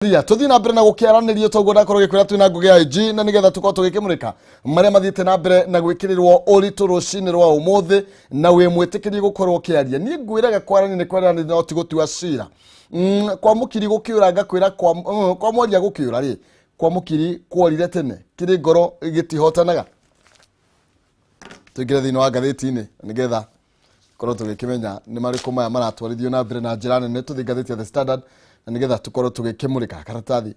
Ria tuthiĩ na mbere na gũkĩaranĩrio toguo ndakorwo gĩkwĩra twĩna Ngũgĩ ya IG na nĩgetha tũkorwo tũgĩkĩmũrĩka marĩa mathiĩte na mbere na gwĩkĩrĩrwo ũritũ rũcinĩ rwa ũmũthĩ na wĩ mwĩtĩkĩrie gũkorwo ũkĩaria. Niĩ ngwĩraga kwarania nĩ kwaranĩria no ti gũtua cira. Kwa mũkiri gũkĩũra ngakwĩra kwa mwaria gũkĩũra rĩ, kwa mũkiri kworire tene kĩrĩ ngoro gĩtihotanaga. Tũingĩre thĩinĩ wa ngathĩti-inĩ nĩgetha korwo tũgĩkĩmenya nĩ marĩkũ maya maratwarithio na mbere na njĩra nene. Tũthiĩ ngathĩti ya The Standard na nĩgetha tũkorwo tũgĩkĩmũrĩka karatathi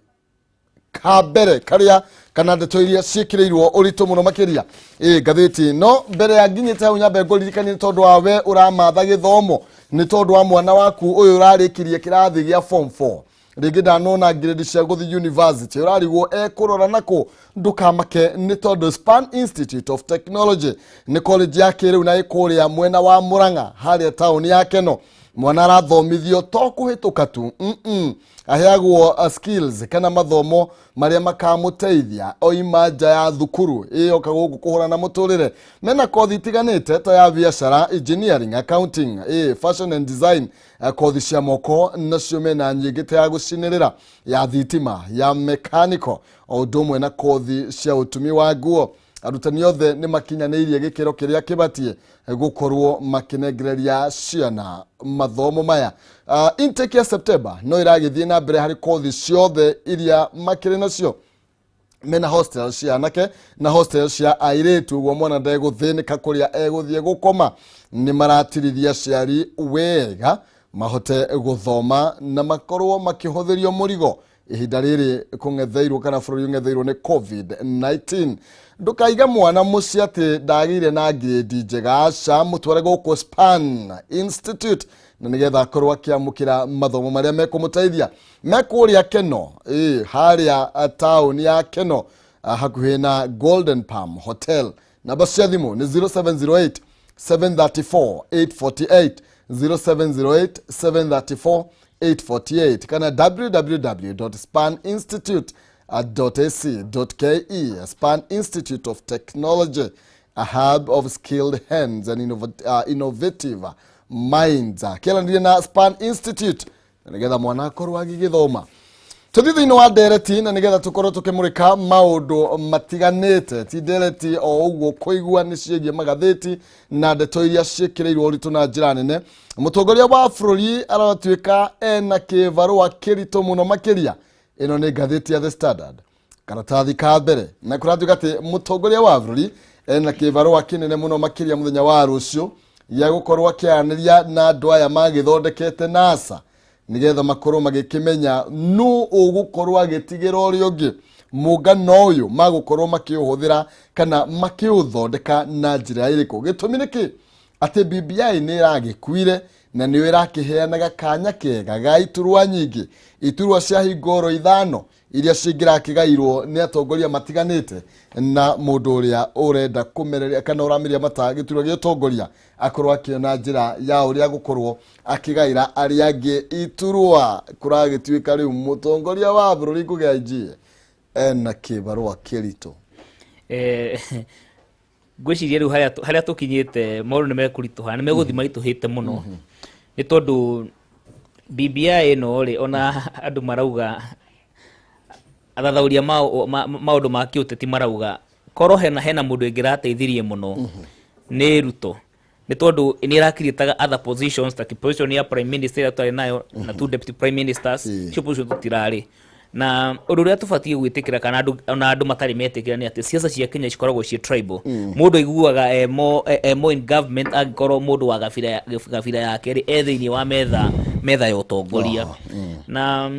ka mbere karĩa kana ndeto iria ciĩkĩrĩirwo ũritũ mũno makĩria ĩ ngathĩti. No mbere ya nginyĩte hau, nyambe ngũririkanie nĩ tondũ wa we ũramatha gĩthomo, nĩ tondũ wa mwana waku ũyũ ũrarĩkirie kĩrathi gĩa form 4, rĩngĩ ndanona grade cia gũthiĩ university, ũrarigwo ekũrora nakũ. Ndũkamake nĩ tondũ Span Institute of Technology nĩ college ya kĩrĩu na ĩkũrĩa mwena wa Mũrang'a harĩa taũni ya Keno. Mwana arathomithio to kũhĩtũka tu, aheagwo skills kana mathomo marĩa makamũteithia oima nja ya thukuru ĩyoka gũkũ kũhũrana na mũtũrĩre. Mena kothi itiganĩte ta ya biacara, engineering, accounting, fashion and design, kothi cia moko nacio mena nyingĩ ta ya gũcinĩrĩra, ya thitima, ya mechanical, o ũndũ ũmwe na kothi cia ũtumi wa nguo. Arutani othe nĩ makinyanĩirie gĩkĩro kĩrĩa kĩbatiĩ gũkorwo makĩnengereria ciana mathomo maya. Intake ya September no ĩragĩthiĩ na mbere harĩ kothi ciothe iria makĩrĩ nacio. Mena hostel cia anake na hostel cia airĩtu, ũguo mwana ndegũthĩnĩka kũrĩa egũthiĩ gũkoma. Nĩ maratirithia aciari wega mahote gũthoma na makorwo makĩhũthĩrio mũrigo ihinda rĩrĩ kũng'etheirwo kana bũrũri ũng'etheirwo nĩ COVID-19. Ndũkaiga mwana mũciĩ atĩ ndagĩire na ngirĩndi njega, aca, mũtware gũkũ Span Institute na nĩgetha akorwo akĩamũkĩra mathomo marĩa mekũmũteithia. Mekũrĩa Keno, harĩa taũni ya Keno, hakuhĩ na Golden Palm Hotel. Namba cia thimũ nĩ 0708 734 848, 0708 734 848 kana www.spaninstitute.ac.ke. Span Institute of Technology, a hub of skilled hands and innovative minds. Kĩaranĩria na Span Institute na nĩgetha mwana akorwo agĩgĩthoma. Tũthiĩ thĩinĩ wa ndereti na nĩgetha tũkorwo tũkĩmũrĩka maũndũ matiganĩte, ti ndereti o ũguo kũigua, nĩ ciĩgiĩ magathĩti na ndeto iria ciĩkĩrĩirwo ũritũ na njĩra nene. Mũtongoria wa bũrũri aratuĩka ena kĩbarũa kĩritũ mũno makĩria. Ĩno nĩ ngathĩti ya The Standard, karatathi ka mbere, na kũratuĩka atĩ mũtongoria wa bũrũri ena kĩbarũa kĩnene mũno makĩria mũthenya wa rũciũ gĩa gũkorwo akĩaranĩria na andũ aya magĩthondekete NASA, nĩgetha makorwo magĩkĩmenya nũ ũgũkorwo agĩtigĩra ũrĩa ũngĩ mũngano ũyũ magũkorwo makĩũhũthĩra kana makĩũthondeka na njĩra ĩrĩkũ. Gĩtũmi nĩ kĩ atĩ BBI nĩ ĩragĩkuire na nĩyo ĩrakĩheanaga kanya kega ga iturwa nyingĩ, iturwa cia hingoro 5 iria cingĩrakĩgairwo nĩ atongoria matiganĩte, na mũndũ ũrĩa ũrenda kũmereria kana ũrameria mata gĩturwa gĩa ũtongoria akorwo akĩona njĩra ya ũrĩa gũkorwo akĩgaĩra arĩa angĩ iturwa. Kũragĩtuĩka rĩu mũtongoria wa bũrũri Ngũgĩ IG ena kĩbarũa kĩritũ. Ngwĩciria rĩu harĩa tũkinyĩte maũndũ nĩ mekũritũha, nĩ megũthiĩ maritũhĩte mũno, nĩ tondũ BBI ĩno rĩ, ona andũ marauga, athathaũri a maũndũ ma kĩũteti marauga korwo hena mũndũ ĩngĩrateithirie mũno nĩ Ruto, nĩ tondũ nĩ ĩrakiriĩtaga other positions ta position ya prime minister ĩrĩa twarĩ nayo na two deputy prime ministers. Icio position tũtirarĩ na ũndũ ũrĩa tũbatiĩ gwĩtĩkĩra kana andũ, ona andũ matarĩ metĩkĩra, nĩ atĩ ciaca cia Kenya cikoragwo ciĩ tribal. Mũndũ aiguaga emo in government angĩkorwo mũndũ wa gabira yake rĩ e thĩinĩ wa metha ya ũtongoria. Na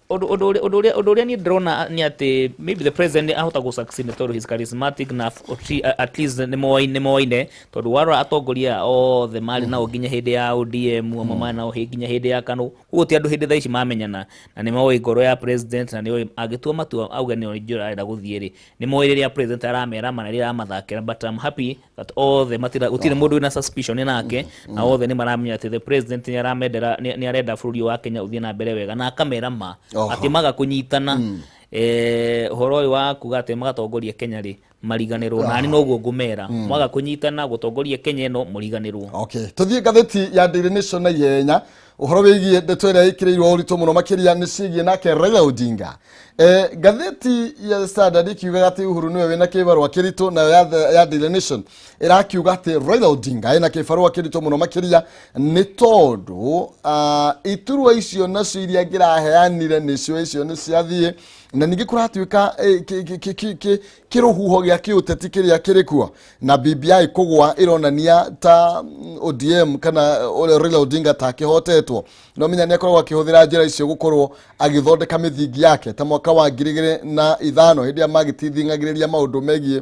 ũndũ ũrĩa niĩ ndĩrona nĩ atĩ maybe the president nĩ ahota gũ succeed nĩ tondũ he's charismatic na at least nĩ moaine, tondũ warora atongoria othe marĩ nao nginya hĩndĩ ya ODM, amwe marĩ nao nginya hĩndĩ ya KANU, koguo ti andũ hĩndĩ thaa ici mamenyana na nĩ moĩ ngoro ya president, na nĩ angĩtua matua auge nĩ njĩra arenda gũthiĩ rĩ, nĩ moĩ rĩrĩa president aramera ma na rĩrĩa aramathakĩra. But I'm happy that othe matira, gũtirĩ mũndũ wĩna suspicion nake, na othe nĩ maramenya atĩ the president nĩ aramendera, nĩ arenda bũrũri ũyũ wa Kenya ũthiĩ na mbere wega na akamera ma atĩ maga kũnyitana, ũhoro ũyũ wa kuga atĩ magatongoria Kenya rĩ, mariganĩrwo nani. Noguo ngũmera, mwaga kũnyitana gũtongoria Kenya ĩno, mũriganĩrwo. Okay, tuthiĩ ngathĩti ya Daily Nation na ihenya. Ũhoro wĩgiĩ ndeto ĩrĩa ĩkĩrĩirwo ũritũ mũno makĩria nĩ ciĩgiĩ nake Raila Odinga. Ngathĩti ya The Standard ikiugaga atĩ Uhuru nĩwe wĩna kĩbarũa kĩritũ, nayo ya Daily Nation ĩrakiuga atĩ Raila Odinga ena kĩbarũa kĩritũ mũno makĩria nĩ tondũ iturwa icio nacio iria angĩraheanire nĩcio icio nĩ ciathiĩ, na ningĩ kũratuĩka kĩrũhuho gĩa kĩũteti kĩrĩa kĩrĩ kuo na BBI kũgwa ĩronania ta ODM kana ũrĩa Raila Odinga ta akĩhotetwo. No menya nĩ akoragwo akĩhũthĩra njĩra icio gũkorwo agĩthondeka mĩthingi yake ta mwaka wa 2005 hĩndĩ ĩrĩa magĩtithing'agĩrĩria maũndũ megiĩ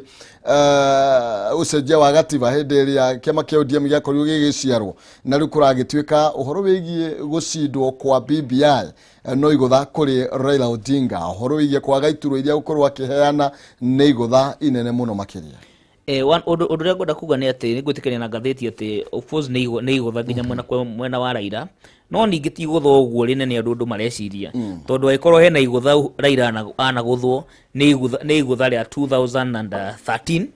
ũcenjia wa gatiba hĩndĩ ĩrĩa kĩama kĩa ODM gĩakorirwo gĩgĩciarwo, na rĩu kũragĩtuĩka ũhoro wĩgiĩ gũcindwo kwa BBI no igũtha kũrĩ Raila Odinga. Ũhoro wĩgiĩ kwaga iturwa iria gũkorwo akĩheana nĩ igũtha inene mũno makĩria. Ũndũ ũrĩa ngwenda kuga nĩ atĩ nĩ ngwĩtĩkania na ngathĩti atĩ of course nĩ igũtha nginya mwena wa Raila, no ningĩ ti igũtha ũguo rĩnene andũ mareciria, tondũ angĩkorwo hena igũtha Raila anagũthwo nĩ igũtha rĩa 2013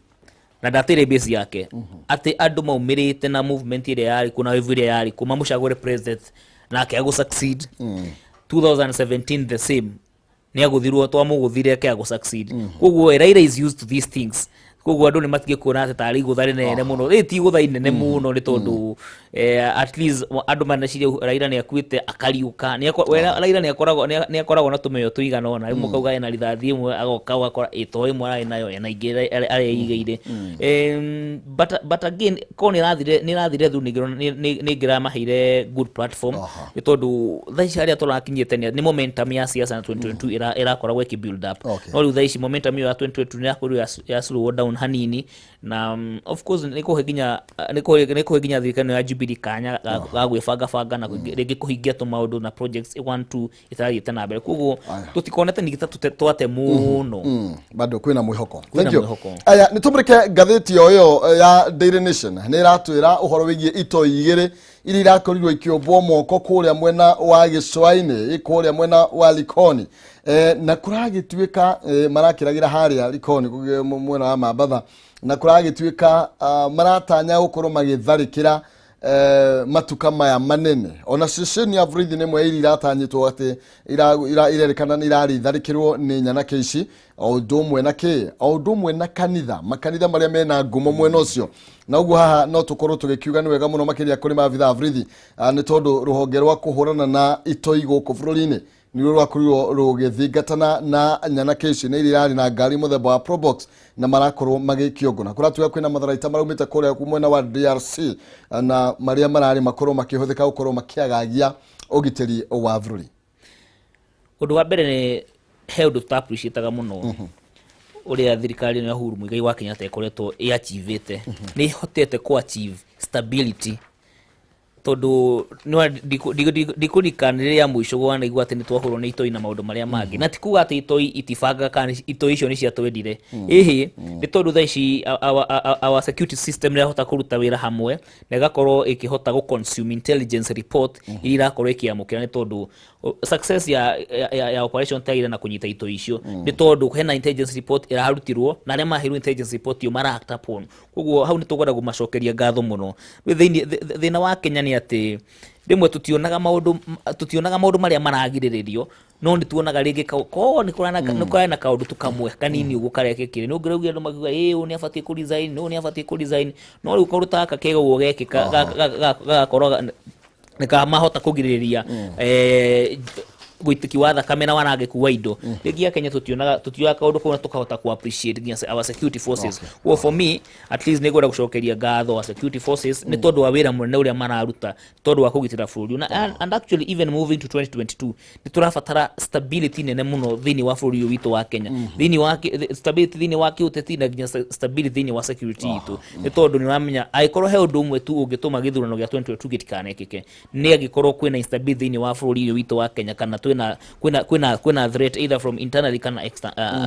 na ndateire base yake, atĩ andũ maumĩrĩte na movement ĩrĩa yarĩ kuo na wave ĩrĩa yarĩ kuo mamũcagũre president nake agũ succeed. 2017 the same, nĩ agũthirwo, twamũgũthire ake agũ succeed. Koguo Raila is used to these things, koguo andũ nĩ matige kuona atĩ tarĩ igũtha rĩnene mũno. Rĩrĩ ti igũtha inene mũno nĩ tondũ at least andũ maneciria Raila nĩ akuĩte akariũka. Raila nĩ akoragwo na tũmĩoyo tũigana ũna, rĩmwe kauga ena rithathi ĩmwe, agoka ũgakora ĩto ĩmwe ararĩ nayo ena ingĩ areigĩire. But again, korwo nĩ ĩrathire through, nĩ ngĩramaheire good platform, nĩ tondũ thaa ici harĩa tũrakinyĩte nĩ momentum ya siasa na 2022 ĩrakoragwo ĩkĩ build up. No rĩu thaa ici momentum ĩyo ya 2022 nĩ yakorirwo ya slow down hanini, na of course nĩ kũhe nginya thirikari ĩno ya Jubilee kanya ga gwĩbangabanga na rĩngĩ kũhingia tũmaũndũ na projects one two ĩtarathiĩte na mbere. Koguo tũtikonete ningĩ ta twate mũno. Bado kwĩna mwĩhoko. Kwĩna Thank you. mwĩhoko. Aya, nĩ tũmũrĩke ngathĩti o ĩyo ya Daily Nation. Nĩ ĩratwĩra ũhoro wĩgiĩ itoi igĩrĩ iria irakorirwo ikĩũmbwo moko kũrĩa mwena wa gĩcũa-inĩ, kũrĩa mwena wa Likoni, na kũragĩtuĩka marakĩragĩra harĩa Likoni mwena wa Mambatha, na kũragĩtuĩka maratanya gũkorwo magĩtharĩkĩra matuka maya manene. Ona ceceni ya borithi nĩ ĩmwe iria iratanyĩtwo atĩ irerĩkana nĩ irarĩtharĩkĩrwo nĩ nyanake ici, o ũndũ ũmwe na kĩ, o ũndũ ũmwe na kanitha, makanitha marĩa mena ngumo mwena ũcio. Na ũguo haha no tũkorwo tũgĩkiuga nĩ wega mũno makĩria kũrĩ maabitha a borithi, nĩ tondũ rũhonge rwa kũhũrana na itoi gũkũ bũrũri-inĩ nĩruo rwakorirwo rũgĩthingatana na nyanake ici nĩ iria irarĩ na ngari mũthemba wa Probox na marakorwo magĩkio na kũratuĩka kwĩna matharaita maraumĩte kũrĩa mwena wa DRC na marĩa mararĩ makorwo makĩhũthĩka gũkorwo makĩagagia ũgitĩri wa bũrũri. Ũndũ wa mbere nĩ he ũndũ tũta appreciate-aga mũno ũrĩa thirikari ĩno ya Uhuru Muigai wa Kenyatta ĩkoretwo ĩachievĩte. Nĩ ĩhotete kũ achieve stability, tondũ ndikũririkana rĩrĩa mũico wanaigua atĩ nĩ twahũrwo nĩ itoi na maũndũ marĩa mangĩ. Na ti kuga atĩ itoi itibangaga kana itoi icio nĩ ciatwendire, ĩhĩ, nĩ tondũ thaa ici our security system nĩ ĩrahota kũruta wĩra hamwe na ĩgakorwo ĩkĩhota gũ consume intelligence report iria irakorwo ĩkĩamũkĩra, nĩ tondũ success ya operation Taira na kũnyita itoi icio nĩ tondũ hena intelligence report ĩrarutirwo na arĩa maheirwo intelligence report ĩyo mara act upon. Koguo hau nĩ tũkwenda kũmacokeria ngatho mũno. Rĩu thĩinĩ thĩna wa Kenya nĩ atĩ rĩmwe tũtionaga maũndũ marĩa maragirĩrĩrio, no nĩ tuonaga rĩngĩ ko nĩ kũrarĩ na kaũndũ tu kamwe kanini ũguo karekĩkire, nĩ ũngĩraugire andũ makiuga ĩ ũyũ nĩ abatiĩ kũ resign, ũyũ nĩ abatiĩ kũ resign. No rĩu kaũndũ ta gaka kega ũguo gekĩka gagakorwo nĩ kamahota kũgirĩrĩria gũitĩki wa thakame na wanangĩku wa indo. Rĩngĩ ya Kenya tũtionaga, tũtioyaga kaũndũ kau na tũkahota ku appreciate nginya our security forces. Well, for me at least, nĩ ngwenda gũcokeria ngatho our security forces nĩ tondũ wa wĩra mũnene ũrĩa mararuta tondũ wa kũgitĩra bũrũri. Na and actually even moving to 2022 nĩ tũrabatara stability nene mũno thĩinĩ wa bũrũri ũyũ witũ wa Kenya, thĩinĩ wa stability thĩinĩ wa kĩũteti na nginya stability thĩinĩ wa security itũ, nĩ tondũ nĩ ũramenya angĩkorwo he ũndũ ũmwe tu ũngĩtũma gĩthurano gĩa 2022 gĩtikanekĩke nĩ angĩkorwo kwĩna instability thĩinĩ wa bũrũri ũyũ witũ wa Kenya, kana kwĩna threat either from internally kana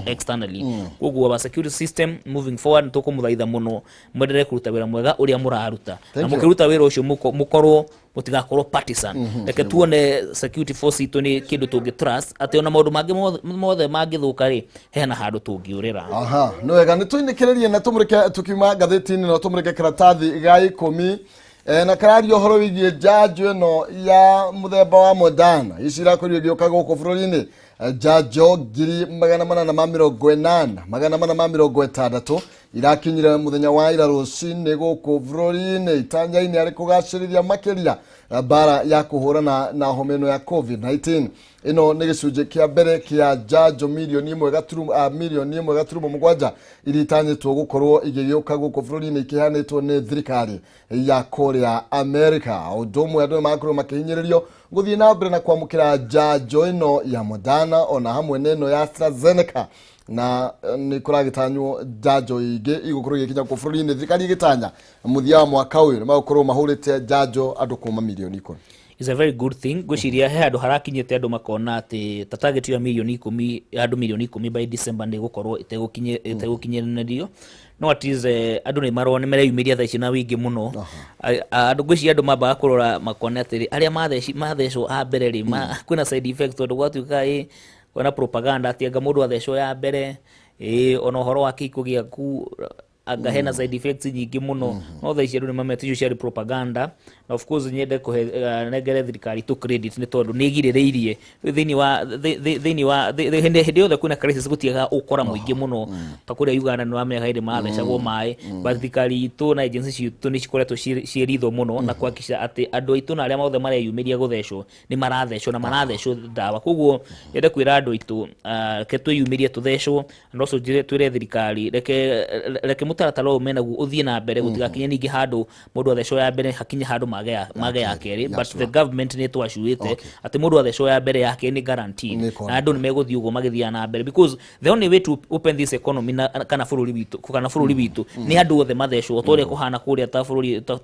externally. Koguo our security system moving forward, nĩ tũkũmũthaitha mũno mwendelee kũruta wĩra mwega ũrĩa mũraruta, na Thank you. mũkĩruta wĩra ũcio mũkorwo mũtigakorwo partisan. Reke tuone security force itũ nĩ kĩndũ tũngĩ trust, atĩ ona maũndũ mangĩ mothe mangĩthũka rĩ, hena handũ tũngĩũrĩra. Aha, nĩ wega, nĩ tũinĩkĩrĩrie na tũmũrĩke tukiuma ngathĩti-inĩ, no tũmũrĩke karatathi ga 10. Na kararia ũhoro wĩgiĩ njanjo ĩno ya mũthemba wa Moderna ici irakorirwo igĩũka gũkũ bũrũri-inĩ. Njanjo 480,480 460 irakinyire mũthenya wa ira rũcinĩ gũkũ bũrũri-inĩ, itanya-inĩ arĩ kũgacĩrithia makĩria mbara ya kũhũrana na homa ĩno ya COVID-19. Ĩno nĩ gĩcunjĩ kĩa mbere kĩa njanjo 1.7 mirioni iria itanyĩtwo gũkorwo igĩgĩũka gũkũ bũrũri-inĩ ikĩheanĩtwo nĩ thirikari ya kũrĩa America. Ũndũ ũmwe andũ nĩmarakorwo makĩhinyĩrĩrio gũthiĩ na mbere na kwamũkĩra njanjo ĩno ya Moderna ona hamwe na ĩno ya AstraZeneca, na nĩ kũragĩtanywo njanjo ingĩ igũkorwo igĩkinya gũkũ bũrũri-inĩ. Thirikari ĩgĩtanya mũthia wa mwaka ũyũ nĩ magũkorwo mahũrĩte njanjo andũ kuma 10 mirioni. Is a very good thing. Ngwĩciria he handũ harakinyĩte andũ makona atĩ ta target ya 10 mirioni, andũ 10 mirioni by December nĩ ĩgũkorwo ĩtegũkinyanĩrio, no at least andũ nĩ marona nĩ mareyumĩria thaa ici na wĩingĩ mũno. Andũ ngwĩciria andũ mambaga kũrora makona atĩrĩ, arĩa mathecwo a mbere rĩ, kwĩna side effects, tondũ gwatuĩka ĩ kwĩna propaganda atĩ anga mũndũ athecwo ya mbere ĩ ona ũhoro wa kĩhiko gĩaku anga hena side effects nyingĩ mũno. No thaa ici andũ nĩ mamete icio ciarĩ propaganda. Na of course nyende kũhe nengere thirikari tũ credit nĩ tondũ nĩ ĩgirĩrĩirie thĩinĩ wa thĩinĩ wa hĩndĩ yothe kwĩna crisis gũtiagaga ũkora mũingĩ mũno, ta kũrĩa Uganda nĩ wamenyaga hĩndĩ mathecagwo maĩ, but thirikari itũ na agency citũ nĩ cikoretwo ciĩ ritho mũno na kuhakikisha atĩ andũ aitũ na arĩa othe mareyumĩria gũthecwo nĩ marathecwo na marathecwo ndawa. Koguo nyende kwĩra andũ aitũ, reke twĩyumĩrie tũthecwo, na also twĩre thirikari reke mũtaratara ũyũ menaguo ũthiĩ na mbere, gũtigakinye ningĩ handũ mũndũ athecwo ya mbere hakinye handũ mage ya kerĩ. But the government nĩ twacuĩte atĩ mũndũ athecwo ya mbere, ya kerĩ nĩ guaranteed. Nĩ ĩkoneka. Na andũ nĩ megũthiĩ ũguo magĩthiaga na mbere, because the only way to open this economy na kana bũrũri witũ nĩ andũ othe mathecwo o ta ũrĩa kũhana kũrĩa ta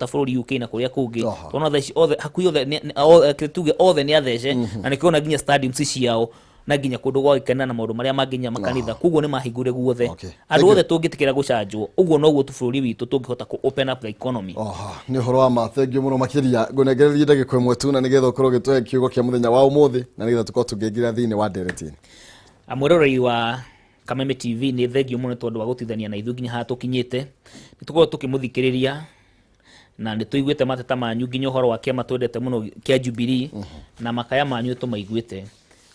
bũrũri UK na kũrĩa kũngĩ. Tondũ thaa ici othe hakuhĩ othe tuge othe nĩ athece, na nĩkĩona nginya stadiums ciao na nginya kũndũ gwa gĩkena na maũndũ marĩa mangĩ, nginya makanitha, koguo nĩ mahingũre guothe. Andũ Thank you. othe tũngĩtĩkĩra gũcanjwo, ũguo noguo tu bũrũri witũ tũngĩhota kũ open up the economy. Oha, nĩ ũhoro wa ma, thengiũ mũno makĩria. Ngũnengererie ndagĩka ĩmwe tu na nĩgetha ũkorwo ũgĩtũhe kiugo kĩa mũthenya wa ũmũthĩ na nĩgetha tũkorwo tũngĩingĩra thĩinĩ wa ndereti. Mwĩroreri wa Kameme TV, nĩ thengio mũno nĩ tondũ wa gũtithania na ithuĩ nginya haha tũkinyĩte. Nĩ tũkorwo tũkĩmũthikĩrĩria na nĩ tũiguĩte mateta manyu nginya ũhoro wa kĩama twendete mũno kĩa Jubilee, na makaya manyu nĩ tũmaiguĩte.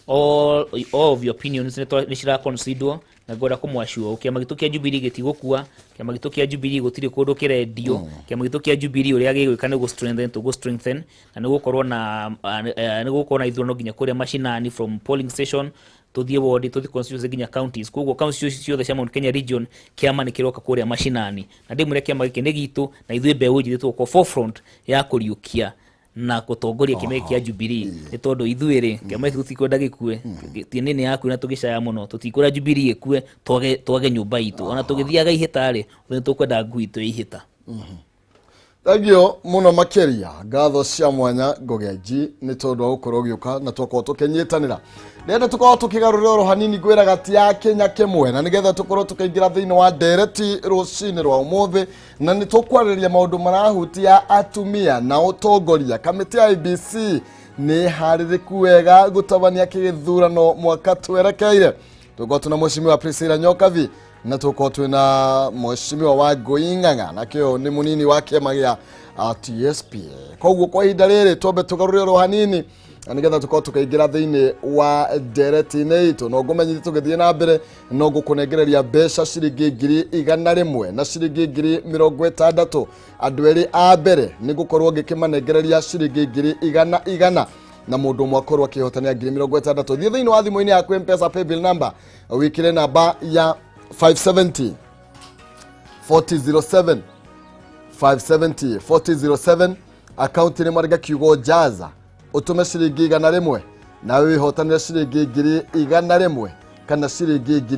All of your opinions nĩ cira consider, na ngwenda kũmwaciũa kĩama gitũ kĩa Jubilee gĩtigũkua. Kĩama gitũ kĩa Jubilee gũtirĩ kũndũ kĩrendio. Kĩama gitũ kĩa Jubilee ũrĩa gĩgwĩka nĩ gũ strengthen, tũgũ strengthen, na nĩ gũkorwo na ithurano nginya kũrĩa mashinani, from polling station tũthiĩ ward, tũthiĩ constituency nginya counties. Koguo counties ciothe cia Mount Kenya region kĩama nĩ kĩroka kũrĩa mashinani, na ndĩmwĩre kĩama gĩkĩ nĩ gitũ, na ithuĩ mbeũ njĩthĩ tũgũkorwo forefront ya kũriũkia na gũtongoria kĩama gĩkĩ kĩa Jubilee, nĩ tondũ ithuĩ rĩ, kĩama gĩkĩ tũtikwenda gĩkue. Tiĩ nĩ yaku na tũgĩcaya mũno, tũtikwenda Jubilee ĩkue twage nyũmba itũ. Ona tũgĩthiaga ihĩta rĩ, nĩ tũkwenda ngui itũ ya ihĩta. Thengio mũno makĩria, ngatho cia mwanya Ngogenji nĩ tondũ wa gũkorwo ũgĩũka na twakorwo tũkĩnyitanĩra. Ndĩrenda tũkorwo tũkĩgarũrĩra oro hanini ngwĩraga ti ya Kenya kĩmwe, na nĩgetha tũkorwo tũkĩingĩra thĩinĩ wa ndereti rũcinĩ rwa ũmũthĩ, na nĩ tũkwarĩrĩria maũndũ marahutia atumia na ũtongoria. Kamĩtĩ ya IEBC nĩ harĩrĩku wega gũtabania kĩgĩthurano mwaka twerekeire. Tũkorwo tũna Mheshimiwa Priscilla Nyokabi na tũkorwo twĩna Mheshimiwa wa Ngũi Ng'ang'a, nakĩo nĩ mũnini wa kĩama gĩa TSP. Koguo kwa ihinda rĩrĩ twambe tũgarũre oro hanini na nĩgetha tũkorwo tũkĩingĩra thĩinĩ wa ndereti-inĩ itũ. No ngũmenyithie tũgĩthiĩ na mbere no ngũkũnengereria mbeca ciringi 100,000 na ciringi 60,000. Andũ erĩ a mbere nĩ ngũkorwo ngĩkĩmanengereria ciringi ngiri igana igana, na mũndũ ũmwe akorwo akĩhotania 60,000. Thiĩ thĩinĩ wa thimũ-inĩ yaku Mpesa paybill number, wĩkĩre namba ya 570 4007, 570 4007, akaunti nĩ mwandĩka kiugo jaza, ũtũme ciringi 100 nawe wĩhotanĩre ciringi 100,000 kana ciringi ngiri